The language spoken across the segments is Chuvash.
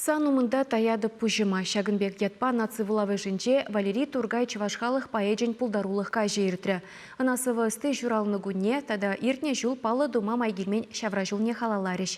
Сан умӑнта таятӑп пуҫӑма. Ҫакӑн пек ятпа наци вулавӑшӗнче Валерий Туркай чӑваш халӑх поэчӗн пултарулӑх каҫӗ иртрӗ. Ӑна сӑвӑ ӑсти ҫуралнӑ кунне тата иртнӗ ҫул паллӑ тума май килмен ҫавра ҫулне халалларӗҫ.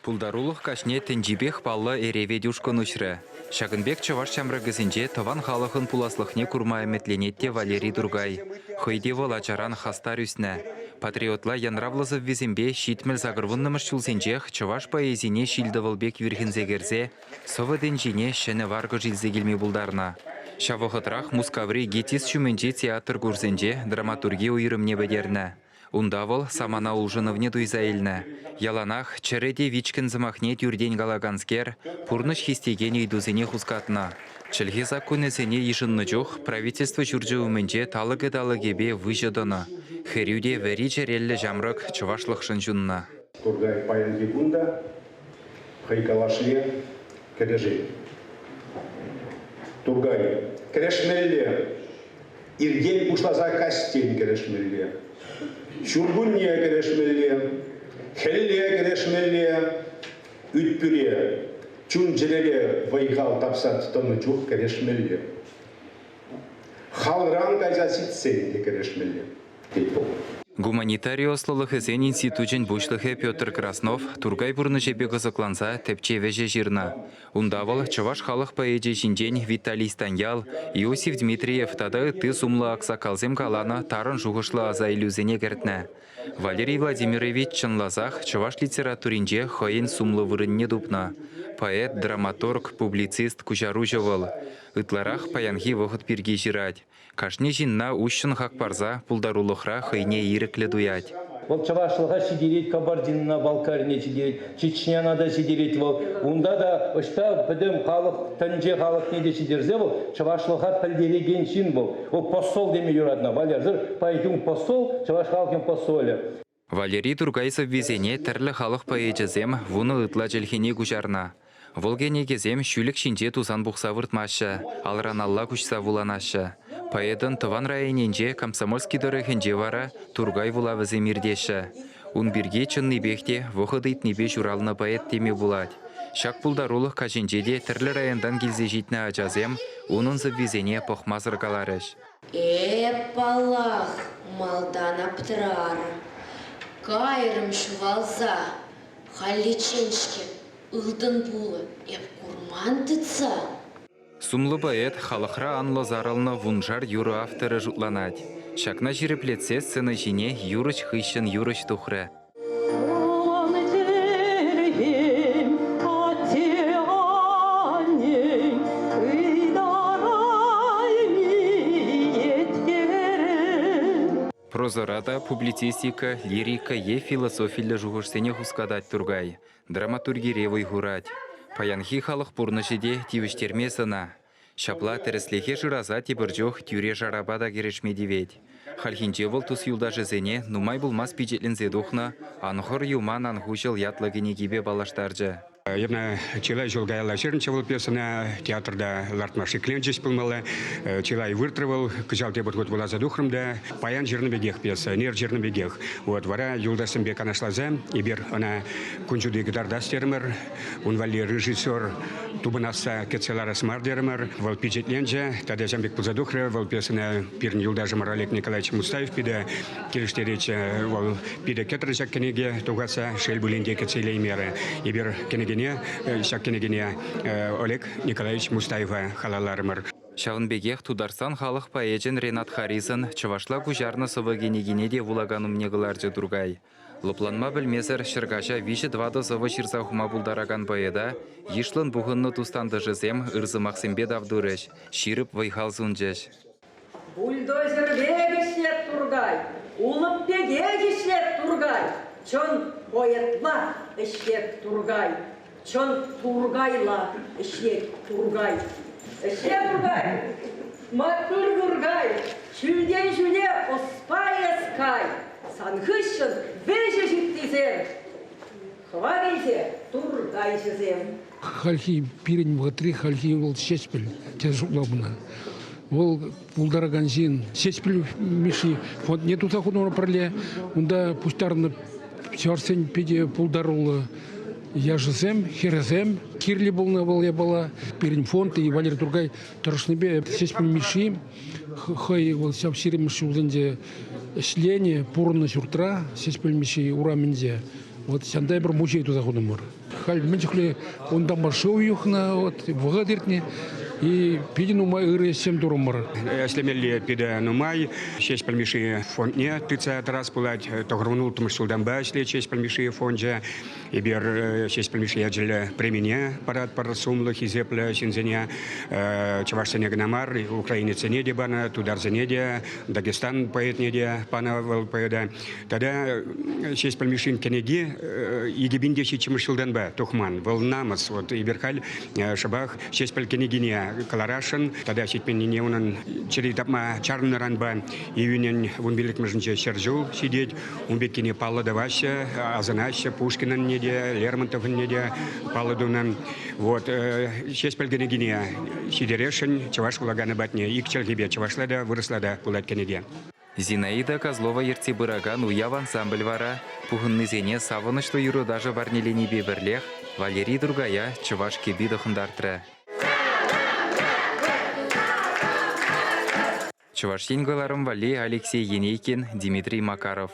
Пултарулӑх каҫне тӗнчипех паллӑ Эревет ушкӑн уҫрӗ. Ҫакӑн пек чӑваш ҫамрӑкӗсенче тӑван халӑхӑн пуласлӑхне курма ӗмӗтленет те Валерий Туркай. Хӑй те вӑл ачаран хастар ӳснӗ. Патриотла янравлӑ сӑввисемпе 78-мӗш ҫулсенчех чӑваш поэзине ҫил-тӑвӑл пек вирхӗнсе кӗрсе сӑвӑ тӗнчине ҫӗнӗ варкӑш илсе килме пултарнӑ. Ҫав вӑхӑтрах Мускаври ГИТИС ҫумӗнчи театр курсӗнче драматурги уйрӑмне пӗтернӗ. Унта вӑл самана улшӑнӑвне туйса илнӗ. Яланах чӗрӗ те вичкӗн сӑмахне тӳртен калаканскер пурнӑҫ хистекен ыйтусене хускатнӑ. Чӗлхе саккунӗсене йышӑннӑ чух правительство ҫурчӗ умӗнче талӑкӗ-талӑкӗпе выҫӑ тӑнӑ. Хӗрӳ те вӗри чӗреллӗ ҫамрӑк чӑвашлӑхшӑн ҫуннӑ. Туркай паянхи кун та хӑй калашле кӗрешет. Туркай кӗрешмелле Иртен пуҫласа каҫчен кӗрешмелле, ҫуркунне кӗрешмелле, хӗлле кӗрешмелле, ӳт-пӳре, чун-чӗрере вӑй-хал тапса тӑнӑ чух кӗрешмелле. Халран кайса ситсен те кӗрешмелле, тет вӑл. Гуманитари ӑслӑлӑхӗсен институчӗн пуҫлӑхӗ Петр Краснов Туркай пурнӑҫӗпе кӑсӑкланса тӗпчев ӗҫӗ ҫырнӑ. Унта вӑл чӑваш халӑх поэчӗ ҫинчен Виталий Станьял, Иосиф Дмитриев тата ытти сумлӑ аксакалсем каланӑ тарӑн шухӑшлӑ аса илӳсене кӗртнӗ. Валерий Владимирович чӑнласах чӑваш литературинче хӑйӗн сумлӑ вырӑнне тупнӑ. Поэт, драматург, публицист, куҫаруҫӑ вӑл. Ытларах паянхи вӑхӑт пирки ҫырать. Кашни ҫынна уҫҫӑн хак парса пултарулӑхра хӑйне ирӗклӗ туять. Вӑл чӑвашлӑха ҫитерет, Кабардинӑна, Балкарине ҫитерет, Чечняна та ҫитерет вӑл. Унта та ӑҫта пӗтӗм халӑх, тӗнче халӑхне те ҫитерсе вӑл чӑвашлӑха пӗлтерекен ҫын вӑл. Вӑл посол теме юратнӑ. Валерсӑр паянхи посол, чӑваш халӑхӗн посолӗ. Валери Туркай сӑввисене тӗрлӗ халӑх поэчӗсем вунӑ ытла чӗлхене куҫарнӑ. Вӑл кӗнекесем ҫӳлӗк ҫинче тусан пухса выртмаҫҫӗ, алран алла куҫса вуланаҫҫӗ. Поэтӑн тӑван районӗнче Комсомольски тӑрӑхӗнче вара Туркай вулавӗсем иртеҫҫӗ. Ун пирки чӑннипех те вӑхӑт ыйтнипе ҫуралнӑ поэт теме пулать. Ҫак пултарулӑх каҫӗнче те тӗрлӗ районтан килсе ҫитнӗ ачасем унӑн сӑввисене пӑхмасӑр каларӗҫ. Эп, паллах, малтан аптрарӑм. Кайрӑм ҫухалса. Халиччен-ҫке ылтӑн пулӑ эп курман тытса. Сумлӑ поэт халӑхра анлӑ сарӑлнӑ вуншар юрӑ авторӗ шутланать. Ҫакна ҫирӗплетсе сцена ҫине юрӑҫ хыҫҫӑн юрӑҫ тухрӗ. Прозӑра та публицистика, лирика е философиллӗ шухӑшсене хускатать Туркай, драматургире вӑй хурать. Паянхи халӑх пурнӑҫӗ те тивӗҫтермест ӑна. Ҫапла тӗрӗслӗхе шыраса тепӗр чух тӳре-шарапа та кӗрешме тивет. Хальхинче вӑл тус-юлташӗсене нумай пулмасть пичетленсе тухнӑ «Ан хӑр, юман, ан хуҫӑл» ятлӑ кӗнекипе паллаштарчӗ. Эпӗ чылай ҫул каялла ҫырнӑччӗ вӑл пьесӑна, театрта лартма шикленчӗҫ пулмалла. Чылай выртрӗ вӑл, кӑҫал тепӗр хут вуласа тухрӑм та, паян ҫырнӑ пекех пьеса, ӗнер ҫырнӑ пекех. Вот вара юлташсемпе канашласа эпир ӑна кун ҫути кӑтартас терӗмӗр. Ун валли режиссер тупӑнасса кӗтсе ларас мар терӗмӗр. Вӑл пичетленчӗ, тата ҫавӑн пек пулса тухрӗ. Вӑл пьесӑна пирӗн юлташӑмӑр Олег Николаевич Мустаев питӗ килӗштеретчӗ. Вӑл питӗ кӗтрӗ ҫак кӗнеке тухасса, шел пулин те кӗтсе илеймерӗ. Эпир кӗнекене, ҫак кӗнекене Олег Николаевич Мустаева халалларӑмӑр. Ҫавӑн пекех Тутарстан халӑх поэчӗн Ренат Харисӑн чӑвашла куҫарнӑ сӑвӑ кӗнекине те вулакан умне кӑларчӗ Туркай. Лӑпланма пӗлмесӗр ҫӗркаҫа виҫӗ-тӑватӑ сӑвӑ ҫырса хума пултаракан поэта йышлӑн пухӑннӑ тус-тантӑшӗсем ыр сӑмахсемпе тав турӗҫ, ҫирӗп вӑй-хал сунчӗҫ. Бульдозер пек ӗҫлет Туркай, улӑп пекех ӗҫлет Туркай, чӑн поэтла ӗҫлет Туркай, чӑн Туркайла ӗҫлет Туркай. Ӗҫле, Туркай! Маттур Туркай! Ҫӳлтен ҫӳле ӑспа эс кай! Сан хыҫҫӑн вӗҫӗҫ ыттисем! Хӑва килсе Туркайҫӑсем! Хальхи пирӗн вӑхӑтри хальхи вӑл Ҫеҫпӗл тесе шутлап ӑна. Вӑл пултаракан ҫын. Ҫеҫпӗл Мишши фондне туса хунӑ пӗрле. Унта пуҫтарӑннӑ. Чӑвашсен питӗ пултаруллӑ яшӗсем, хӗрӗсем кирлӗ пулнӑ вӑл япала. Пирӗн фонд и Валерий Туркай тӑрӑшнипе Ҫеҫпӗл Мишши хӑй вӑл ҫав ҫирӗммӗш ҫулсенче ӗҫленӗ, пурӑннӑ ҫуртра Ҫеҫпӗл Мишши урамӗнче вот ҫанта пӗр музей туса хутӑмӑр. Халь мӗн чухлӗ унтанпа шыв юхнӑ, вот вӑхӑт иртнӗ, и питӗ нумай ырӑ ӗҫсем турӑмӑр. Ӗҫлемелли питӗ нумай. Ҫеҫпӗл Мишши фондне тытса тӑрас пулать. 96-мӗш ҫултанпа ӗҫлет Ҫеҫпӗл Мишши фончӗ. Эпир Ҫеҫпӗл Мишши ячӗллӗ премине паратпӑр сумлӑ, хисеплӗ ҫынсене. Чӑвашсене кӑна мар, украинецсене те панӑ, тутарсене те, Дагестан поэтне те панӑ вӑл поэта. Тата Ҫеҫпӗл Мишшин кӗнеки 2007 ҫултанпа тухман. Вӑл намӑс. Вот эпир халь шӑпах Ҫеҫпӗл кӗнекине кӑларасшӑн. Тата ҫитменнине унӑн чӗри тапма чарӑннӑранпа июнӗн 15-мӗшӗнче 100 ҫул ҫитет. Ун пеккине паллӑ тӑваҫҫӗ, асӑнаҫҫӗ Пушкинӑнне те, Лермонтовӑнне те паллӑ тунӑ. Вот Ҫеҫпӗл кӗнекине ҫитересшӗн чӑваш вулаканӗ патне ик чӗлхепе, чӑвашла та, вырӑсла та пулать кӗнеке. Зинаида Козлова ертсе пыракан Уяв ансамбль вара пухӑннисене савӑнӑҫлӑ юрӑ-ташӑ парнеленипе пӗрлех Валерий Туркая чӑваш кӗпи тӑхӑнтартрӗ. Чӑваш Ен кӑларӑм валли Алексей Енейкин, Дмитрий Макаров.